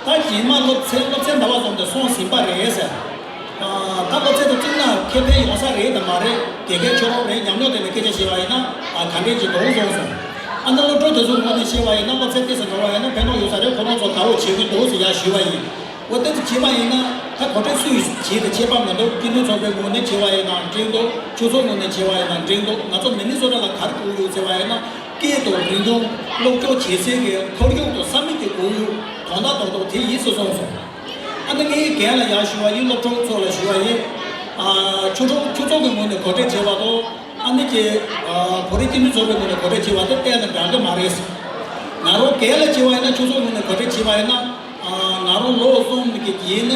ད་རྗེས་མ་སློབ་ཚན་སློབ་ཚན་འདྲ་བ་བཟུང་སྟེ་སོང་ཟིན་པ་རེད་ཟེར། ད་སློབ་ཚན་དུ་བཙུགས་ན་ཁེ་ཕན་ཡོང་ས་རེད་དམ་མ་རེད། དགེ་རྒན་ཁྱོད་རང་རེད། ཉམས་མྱོང་དེ་ནས་སྐད་ཆ་བཤད་པ་ཡིན་ན་ག་འདྲ་ཅིག་འདུག་སོང་ཟེར། ཨ་ནི་སློབ་ཕྲུག་དེ་ཚོའི་ངོས་ནས་བཤད་པ་ཡིན་ན་སློབ་ཚན་ཏོག་ཙམ་འགྲོ་བ་ཡིན་ན་ཕན་ཐོགས་ཡོད་ས་རེད། ཁོ་རང་ཚོ་དགའ་བོ་བྱེད་ཀྱི་འདུག་ཟེར་ཡ་ཞུས་པ་ཡིན། འོ་དེ་ཚོ་བྱས་པ་ཡིན་ན་ད་གོ་སྒྲིག་སུས་བྱས་དང་བྱས་པ་མི་འདུག་སྤྱི་འཐུས་ཚོགས་པའི་ངོས་ནས་བྱས་པ་ཡིན་ན་འགྲིག་འདུག་ཁྱོད་ཚོའི་ངོས་ནས་བྱས་པ་ཡིན་ན་འགྲིག་འདུག་ང་ཚོ་མི་ནི་སོ་ཊ་ལ་ག་རེ་དགོས་ཡོད་ཟེར་བ་ཡིན་ན། སྐད་དང་རིག་གཞུང་སློབ་སྦྱོང་བྱེད་སའི་གི་ཁོར་ཡུག་དང་ས་མིག་གི་དགོས་ཡོད་དོན་དག་རྡོག་རྡོག་དེ་ཡིན་ཟེར་གསུངས་སོང་། ཨ་ནི་ངས་རྒན་ལ་ཡར་ཞུ་བ་ཡིན། སློབ་ཕྲུག་ཚོ་ལ་ཞུ་བ་ཡིན། ཨ་ཁྱོད་ཚོ་ཁྱོད་ཚོ་གི་ངོས་ནས་གོ་སྒྲིག་བྱས་པ་དང་། ཨ་ནི་ཀྱི་ཨ་བོད་རིགས་སྤྱི་མཐུན་ཚོགས་པའི་ངོས་ནས་གོ་སྒྲིག་བྱས་པ་དེ་གཏན་ནས་འདྲ་གི་མ་རེད། ང་རང་རྒན་ལ་བྱས་པ་ཡིན་ན། ཁྱོད་ཚོ་ངོས་ནས་གོ་སྒྲིག་བྱས་པ་ཡིན་ན། ཨ་ང་རང་ལོ་གསུམ་གྱི་རྗེས་ནས་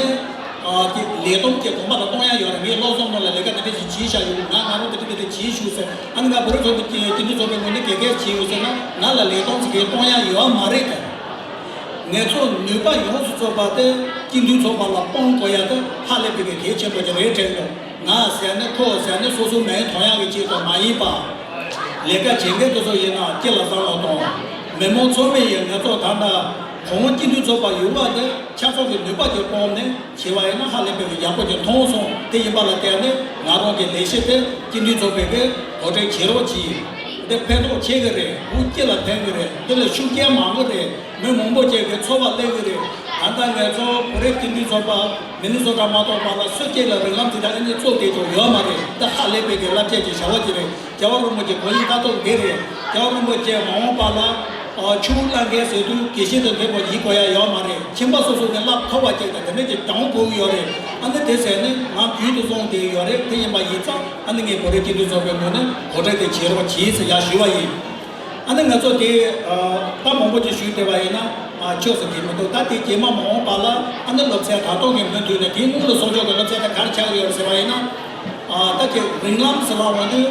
ཨ་ཀྱི་ལས་བསྡོམས་ཀྱི་གོམ་པ་ལ་གཏོང་ཡ་ཡོད་རེད། ངས་ལོ་གསུམ་ནང་ལ་ལས་ཀ་དེ་འདྲ་ཞིག་བྱས་བཞག་ཡོད། ང་ང་རང་དེ་འདྲ་དེ་འདྲ་བྱས་བཞུགས་ཟེར། ཨ་ནི་ང་བོད་རིགས་ཚོགས་པའི་སྤྱི་མཐུན་ཚོགས་པའི་ངོས་ནས་དགེ་རྒན་བྱས་ཡོད་ཟེར་ན་ང་ལ་ལས་བསྡོམས་ཀྱི་གཏོང་ཡ་ཡོད་མ་རེད་དེ། ངེད་ཚོ་ནུས་པ་ཡོངས་སུ་རྫོགས་པ་དེ་སྤྱི་མཐུན་ཚོགས་པ་ལ་སྤུངས་དགོས་ཡ་དེ་ཧ་ལས་པའི་གལ་ཆེན་པོ་ཅིག་རེད་དྲན་འདུག་ང་ཟེར་ནས་ཁོ་ཟེར་ནས་སོ་སོའི་མིང་ཐོན་ཡག་གི་ཆེད་དུ་མ་ཡིན་པ། ལས་ཀ་བྱེད་མཁན་དེ་ཚོ་ཡིན་ན་སྤྱི་ལ་བསམ་བློ་གཏོང་། མི་མང་ཚང་མས་ཡིན། ང་ཚོ་ད་ལྟ་གོང་སྤྱི་འཐུས་ཚོགས་པ་ཡོད་པ་དེ་ཆབ་སྲིད་ཀྱི་ནུས་པ་གྱི་སྒོ་ནས་བྱས་པ་ཡིན་ན་ཧ་ལས་པའི་ཡག་པོ་ཅིག་མཐོང་སོང་། དེ་ཡིན་པ་ལ་བརྟེན་ནས་ང་རང་གི་ལས་གཞི་དེ་སྤྱི་འཐུས་ཚོགས་པའི་གི་གོ་སྒྲིག་བྱེད་རོགས་གྱིས། དེ་ཕན་ཐོགས་ཆེ་གི་རེད། བོད་སྤྱི་ལ་ཕན་གི་རེད། དེ་ལ་ཤུགས་རྐྱེན་མང་གི་རེད། མི་མང་པོ་ཅིག་གི་འཚོ་བ་སླེབས་གི་རེད། ད་ལྟ་ངེད་ཚོ་བོད་རིགས་སྤྱི་མཐུན་ཚོགས་པ་མི་ནི་སོ་ཊ་མ་གཏོགས་པ་ལ་སུ་གཅིག་ལ་རིགས་ལམ་དེ་དག་ཨ་ནི་བཙུགས་བསྡད་ཀྱང་ཡོད་མ་རེད། འདི་ཧ་ལས་པའི་གི་རླབས་ཆེན་གྱི་བྱ་བ་ཅིག་རེད། རྒྱལ་བ་རིན་པོ་ཆེ་གོ་ཡི་ལྟ་རྟོག་འདི་རེད། རྒྱལ་བ་རིན་པོ་ཆེ་མ་འོངས་པ་ལ་ཨ་ཆུ་བོ་བླ་འགེལ་ཟེར་དུས་དགེ་བཤེས་དང་མཁན་པོ་ཡིན་དགོས་ཡ་ཡོད་མ་རེད། ཁྱིམ་པ་སོ་སོ་གི་བསླབ་ཐུབ་པ་ཅིག་དང་དེ་འདྲ་ཅིག་དྲང་པོ་དགོས་ཀྱི་ཡོད་རེད། ཨ་ནི་དེ་ཟེར་ནས་ང་རྒྱུན་དུ་སོང་བསྡད་ཀྱི་ཡོད་རེད། དེ་ཡིན་པ་ཡིན་ཙང་ཨ་ནི་ངས་བོད་རིགས་སྤྱི་མཐུན་ཚོགས་པའི་ངོས་ནས་གོ་སྒྲིག་དེ་བྱེད་རོགས་གྱིས་ཟེར་ཡ་ཞུ་བ་ཡིན། ཨ་ནི་ང་ཚོ་དེ་ཨ་ད་མང་པོ་ཅིག་ཞུས་བསྡད་པ་ཡིན་ན་ཨ་ཆོག་ཟེར་གྱི་མི་འདུག་ད་དེ་རྗེས་མ་མ་འོངས་པ་ལ་ཨ་ནི་སློབ་ཚན་ད་ལྟ་གི་མུ་མཐུད་ནས་དེའི་སྔོན་ལ་སོང་ཆོག་གི་སློབ་ཚན་དེ་ག་རེ་ཆགས་ཀྱི་ཡོད་རེད་ཟེར་བ་ཡིན་ན། ཨ་ད་དེ་རིགས་ལམ་ཟེར་བ་འོང་དུས་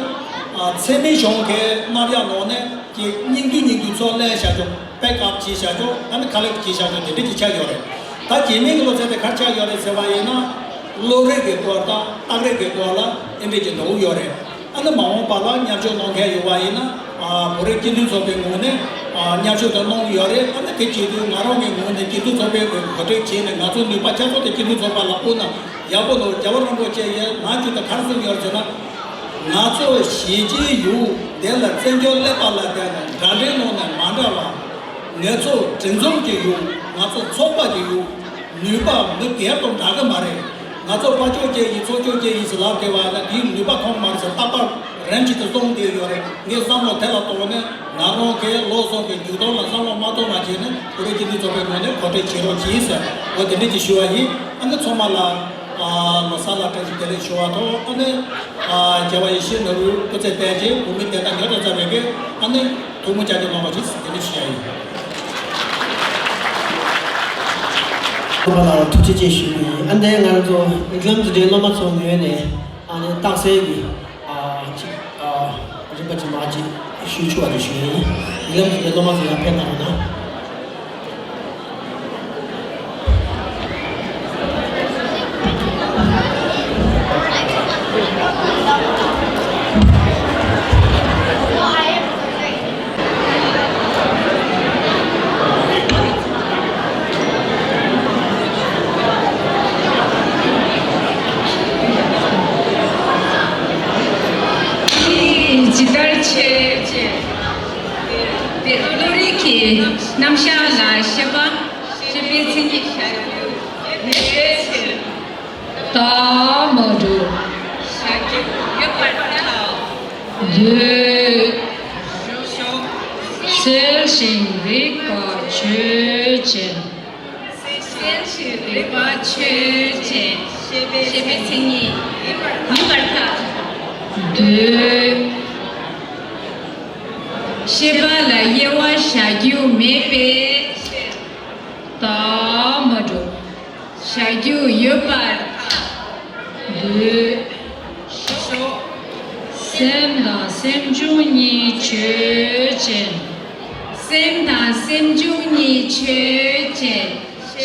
ཨ་འཚེ་མེད་གཞུང་གི་མནར་གཡག་ནང་ནས་ཀྱི་སྙིང་བསྡུས་སྙིང་བསྡུས་ཚུར་ལེན་བྱ་ཆོག་པེག་ཨབ་བྱེད་བྱ་ཆོག་ཨ་ནི་ཁ་ལེགས་བྱེད་བྱ་ཆོག་དེ་འདྲ་ཅིག་ཆགས་ཡོད་རེད། ད་རྗེས་མའི་གི་སློབ་ཚན་དེ་ག་རེ་ཆགས་ཡོད་རེད་ཟེར་བ་ཡིན་ན། བློ་རིག་གི་སྐོར་དང་རྟགས་རིག་གི་སྐོར་ལ་ཨེ་འདྲ་ཅིག་འགྲོ་གི་ཡོད་རེད། ཨ་ནི་མ་འོངས་པ་ལ་མཉམ་ཞུགས་གནང་མཁན་ཡོད་པ་ཡིན་ན། ཨ་བོད་རིགས་སྤྱི་མཐུན་ཚོགས་པའི་ངོས་ནས་ཨ་མཉམ་ཞུགས་དང་གནང་གི་ཡོད་རེད། ཨ་ནི་དེ་བྱེད་དུས་ང་རང་གི་ངོས་ནས་སྤྱི་མཐུན་ཚོགས་པའི་གོ་སྒྲིག་བྱས་ནས་ང་ཚོ་ནུས་པ་ཆ་ཚང་དེ་སྤྱི་མཐུན་ཚོགས་པ་ལ་བསྐུར་ན་ཡག་པོ་འདུག་རྒྱལ་བ་རིན་པོ་ཆེ་ཡིས་ནམ་རྒྱུན་དུ་ག་རེ་གསུངས་ཡོད་རེད་ཟེར་ན། ང་ཚོ་གཞིས་བྱེས་ཡུལ་དེ་ལ་བཙན་བྱོལ་གླེན་པ་ལ་བརྟེན་ནས་འདྲ་འདྲའི་ནང་ནས་མ་འདྲ་བ། ངེད་ཚོ་སྒྲིག་འཛུགས་ཀྱི་ཡུལ། ང་ཚོ་ཚོགས་པ་གི་ཡུལ། ནུས་པ་མི་སྒེར་དང་འདྲ་གི་མ་རེད། ང་ཚོ་དཔའ་ཕྱུག་ཅིག་ཡིན་ཚོགས་ཕྱུག་ཅིག་ཡིན་ཟེར་ལབ་བསྡད་པ་ན་དེའི་ནུས་པ་ཐོན་མ་རེད་ཟེར་རྟག་པར་རིམ་གྱིས་དེ་གསུངས་བསྡད་ཡོད་རེད། ངས་བསམ་བློ་དེ་ལ་གཏོང་ནས་ང་རང་གིས་ལོ་གསུམ་གྱི་མཇུག་སྡོམ་ལ་བསམ་བློ་མ་གཏོང་བ་བྱས་ནས་བོད་རིགས་སྤྱི་མཐུན་ཚོགས་པའི་ངོས་ནས་གོ་སྒྲིག་བྱེད་རོགས་གྱིས་ཟེར། འོ་དེ་འདྲ་ཅིག་ཞུ་བ་ཡིན། ཨ་ནི་ཚང་མ་ལ་ཨ་ལོ་གསར་ལ་བཀྲ་ཤིས་བདེ་ལེགས་ཞུ་བ་དང་། ཨ་ནི་ཨ་རྒྱལ་བ་ཡིད་བཞིན་ནོར་བུའི་སྐུ་ཚེ་བརྟན་ཅིང་བོད་མི་བདེན་མཐའ་མྱུར་དུ་རྩ་བའི་གི་ཨ་ནི་ཐུགས་སྨོན་བཅའ་རྒྱ་གནང་བ་ཞིག་དེ་འདྲ་ཞུ་ཡ་ཡིན། ཐུགས་རྗེ་ཆེ་ཞུ་གི་ཡིན། ཨ་ནི་ང་ཚོ་རིགས་ལམ་འཛིན་གྲྭའི་སློབ་མ་ཚོ་ངོས་ནས་ཨ་ནི་རྟགས་གསལ་གྱི་ཨ་ཅིག་ཨ་རིམ་པ་ཅིག་མ་ཅིག་ཞུ་ཆོག་པ་དེ་ཞུ་ཡིན། རིགས་ལམ་འཛིན་གྲྭའི་སློབ་མ་ཚོ་ཡར་ཕེབས་གནང་རོགས་གནང་། ཇི་ལྟར་བྱེད་ཅེས། དེ་བློ་རིག་གི་རྣམ་གཞག་ལ་ཤེས་པ། ཤེས་པའི་མཚན་ཉིད་བཞག་རྒྱུ་མེད་པའི་ཕྱིར། རྟགས་མ་གྲུབ། བཞག་རྒྱུ་ཡོད་པར་ཐལ། འདོད། ཞོག་གསལ་ཞིང་རིག་པ་ཆོས་ཅན། གསལ་ཞིང་རིག་པ་ཆོས་ཅན། ཤེས་པའི་མཚན་ཉིད་ཡིན་པར་ཐལ། འདོད། ཤེས་པ་ལ་དབྱེ་བ་བཞག་རྒྱུ་མེད་པའི་ཕྱིར། རྟགས་མ་གྲུབ། བཞག་རྒྱུ་ཡོད་པར་འདོད། ཞོག་སེམས་དང་སེམས་བྱུང་གཉིས་ཆོས་ཅན། སེམས་དང་སེམས་བྱུང་གཉིས་ཆོས་ཅན།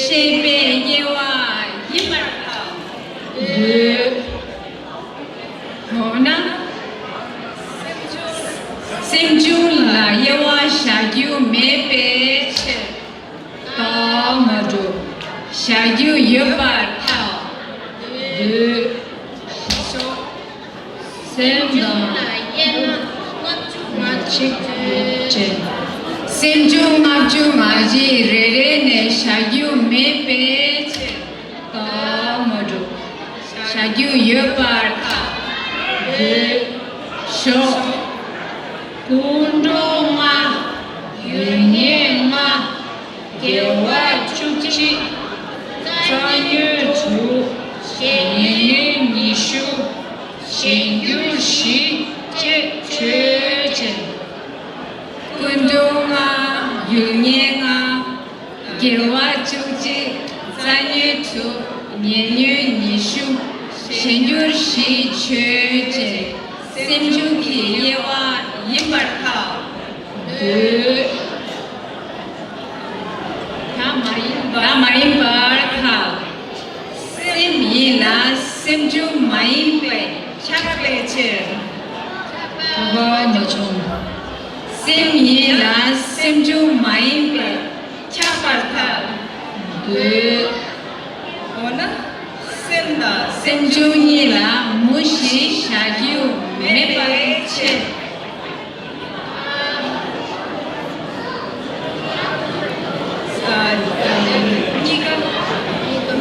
ཤེས་པའི་དབྱེ་བ་ཡིན་པར་ཐལ། འདོད། འོ་ན། སེམས་བྱུང་ལ་དབྱེ་བ་བཞག་རྒྱུ་མེད་པའི། ཡོད་པར་ཐལ། འདོད། ཤོག་སེམས་དང་། གཅིག་བྱས། སེམས་བྱུང་ལྔ་བཅུ་ང་བཞི་རེ་རེ་ནས་བཞག་རྒྱུ་མེད་པའི་ཕྱིར། ད་མ་གྲུབ། བཞག་རྒྱུ་ཡོད་པར་ཐལ། འདོད། ཤོག་ཀུན་འགྲོ་ལྔ། ཡུལ་ངེས་ལྔ། དགེ་བ་བཅུ་གཅིག་རྩ་ཉོན་དྲུག་གཞན་ཡུལ་ཉི་ཤུ། གཞན་འགྱུར་བཞི་བཅས་ཆོས་ཅན། ཀུན་འགྲོ་ལྔ། ཡུལ་ངེས་ལྔ། དགེ་བ་བཅུ་གཅིག་རྩ་ཉོན་དྲུག་གཞན་ཡུལ་ཉི་ཤུ། གཞན་འགྱུར་བཞི་ཆོས་ཅན། སེམས་བྱུང་གི་དབྱེ་བ་ཡིན་པར་ཐལ། འདོད། ད་མ་ཡིན་པར། ད་མ་ཡིན་པར་ཐལ། སེམས་ཡིན་ལ་སེམས་བྱུང་མ་ཡིན་པས་ཁྱབ་པའི་ཕྱིར། ཁྱབ་པ་མ་བྱུང་། སེམས་ཡིན་ལ་སེམས་བྱུང་མ་ཡིན་པས་ཁྱབ་པར་ཐལ། འདོད། འོ་ན། སེམས་དང་སེམས་བྱུང་གཉིས་ལ་མུ་བཞི་བཞག་རྒྱུ་མེད་པའི་ཕྱིར། གཉིས་ཀ།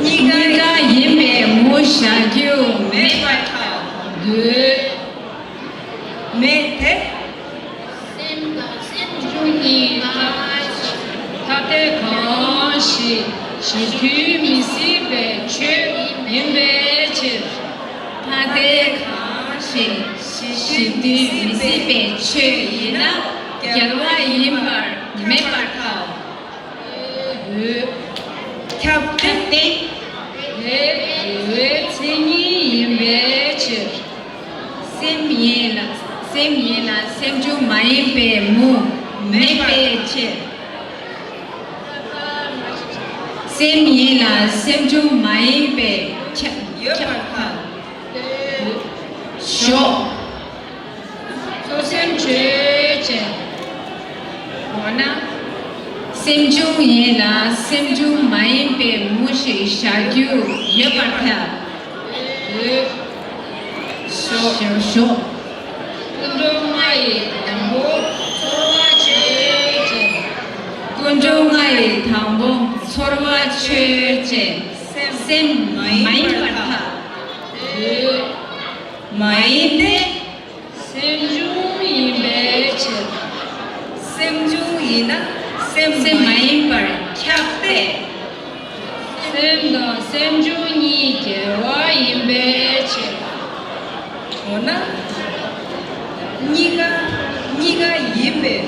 གཉིས་ཀ་ཡིན་པས་མུ་བཞག་རྒྱུ་མེད་པར་ཐལ། འདོད། མེད་དེ། སེམས་དང་སེམས་བྱུང་གཉིས་ཐ་དད་གང་ཞིག་གཞི་མཐུན་མི་སྲིད་པའི་ཆོས་ཡིན་པའི་ཕྱིར། ཐ་དད་གང་ཞིག་གཞི་མཐུན་མི་སྲིད་པའི་ཆོས་ཡིན་ན་འགལ་བ་ཡིན་པར་མེད་པར་ཐལ། འདོད། ཁྱབ་སྟེ། དེ་འགལ་བའི་མཚན་ཉིད་ཡིན་པའི་ཕྱིར། སེམས་ཡིན་ལ། སེམས་ཡིན་ལ་སེམས་བྱུང་མ་ཡིན་པས་མུ་མེད་པའི་ཕྱིར། སེམས་ཡིན་ལ་སེམས་བྱུང་མ་ཡིན་པས་ཁྱབ། ཡོད་པར་ཐལ། ཞོག་ཚོགས་སེམས་ཆོས་ཅན། འོ་ན། སེམས་བྱུང་ཡིན་ལ་སེམས་བྱུང་མ་ཡིན་པའི་མུ་ཞིག་བཞག་རྒྱུ་ཡོད་པར་ཐལ། ཡོད། ཞོག་ཞོག་ཀུན་འགྲོ་ལྔ་ཡི་དང་པོ་ཚོར་བ་ཆོས་ཅན། ཀུན་འགྲོ་ལྔ་ཡི་དང་པོ་ཚོར་བ་ཆོས་ཅན། སེམས་མ་ཡིན་པར་ཐལ། ཡོད། མ་ཡིན་ཏེ། སེམས་བྱུང་ཡིན་པའི་ཕྱིར། སེམས་བྱུང་ཡིན་ན་སེམས་མ་ཡིན་པར་ཁྱབ་སྟེ། སེམས་དང་སེམས་བྱུང་གཉིས་འགལ་བ་ཡིན་པའི་ཕྱིར། འོ་ན། གཉིས་ཀ་གཉིས་ཀ་ཡིན་པས།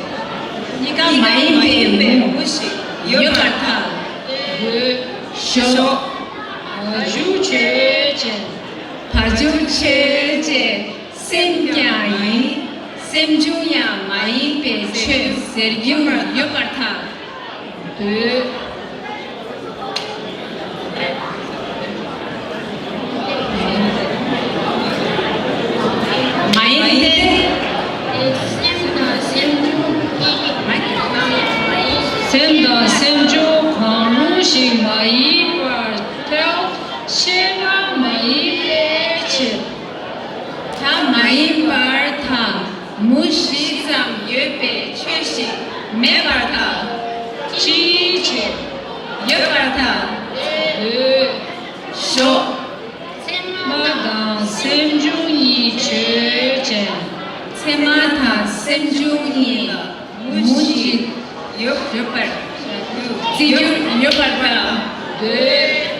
གཉིས་ཀ་མ་ཡིན་པའི་མུ་ཞིག་ཡོད་པར་ཐལ། ཡོད། ཞོག་བར་འཇུག་ཆོས་ཅན། བར་འཇུག་ཆོས་ཅན། སེམས་ཀྱང་ཡིན། སེམས་བྱུང་ཡང་མ་ཡིན་པའི་ཆོས་ཟེར་རྒྱུ་ཡོད་པར་ཐལ། འདོད། མ་ཡིན་ཏེ། སེམས་དང་སེམས་བྱུང་གཉིས། སེམས་དང་སེམས་བྱུང་གང་རུང་ཞིག་མ་ཡིན་པར་ཐལ། ཤེས་པ་མ་ཡིན་པའི་ཕྱིར། ད་མ་ཡིན་པར་ཐལ། མུ་བཞི་ཙམ་ཡོད་པའི་ཆོས་ཤིག་མེད་པར་ཐལ། ཅིའི་ཕྱིར། ཡོད་པར་ཐལ། འདོད། ཞོག་ཚད་མ་དང་སེམས་བྱུང་གཉིས་ཆོས་ཅན། ཚད་མ་དང་སེམས་བྱུང་གཉིས་ལ་མུ་བཞི་ཡོད་པར། བརྩི་རྒྱུ་ཡོད་པར་ཐལ། འདོད།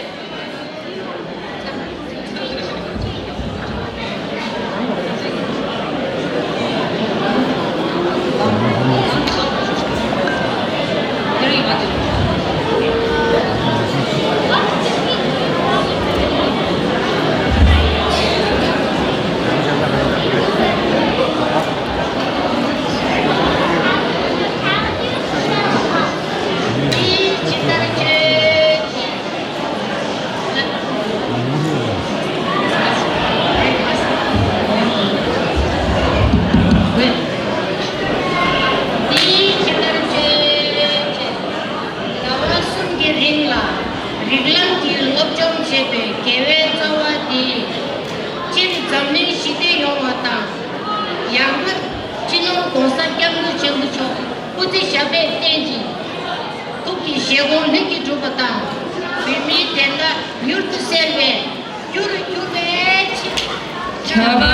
དགེ་བའི་རྩ་བ་འདི་སྤྱིར་འཛམ་གླིང་ཞི་བདེ་ཡོང་བ་དང་། ཡང་སྒོས་སྤྱི་ནོར་༸གོང་ས་༸སྐྱབས་མགོན་ཆེན་པོ་མཆོག་སྐུ་ཚེ་ཞབས་པད་བརྟན་ཅིང་། ཐུགས་ཀྱི་བཞེད་དགོངས་ལྷུན་གྱིས་གྲུབ་པ་དང་། བོད་མིའི་བདེན་མཐའ་མྱུར་དུ་གསལ་བའི་རྒྱུར་གྱུར་པའི་ཕྱིར། ཁྱབ་པ།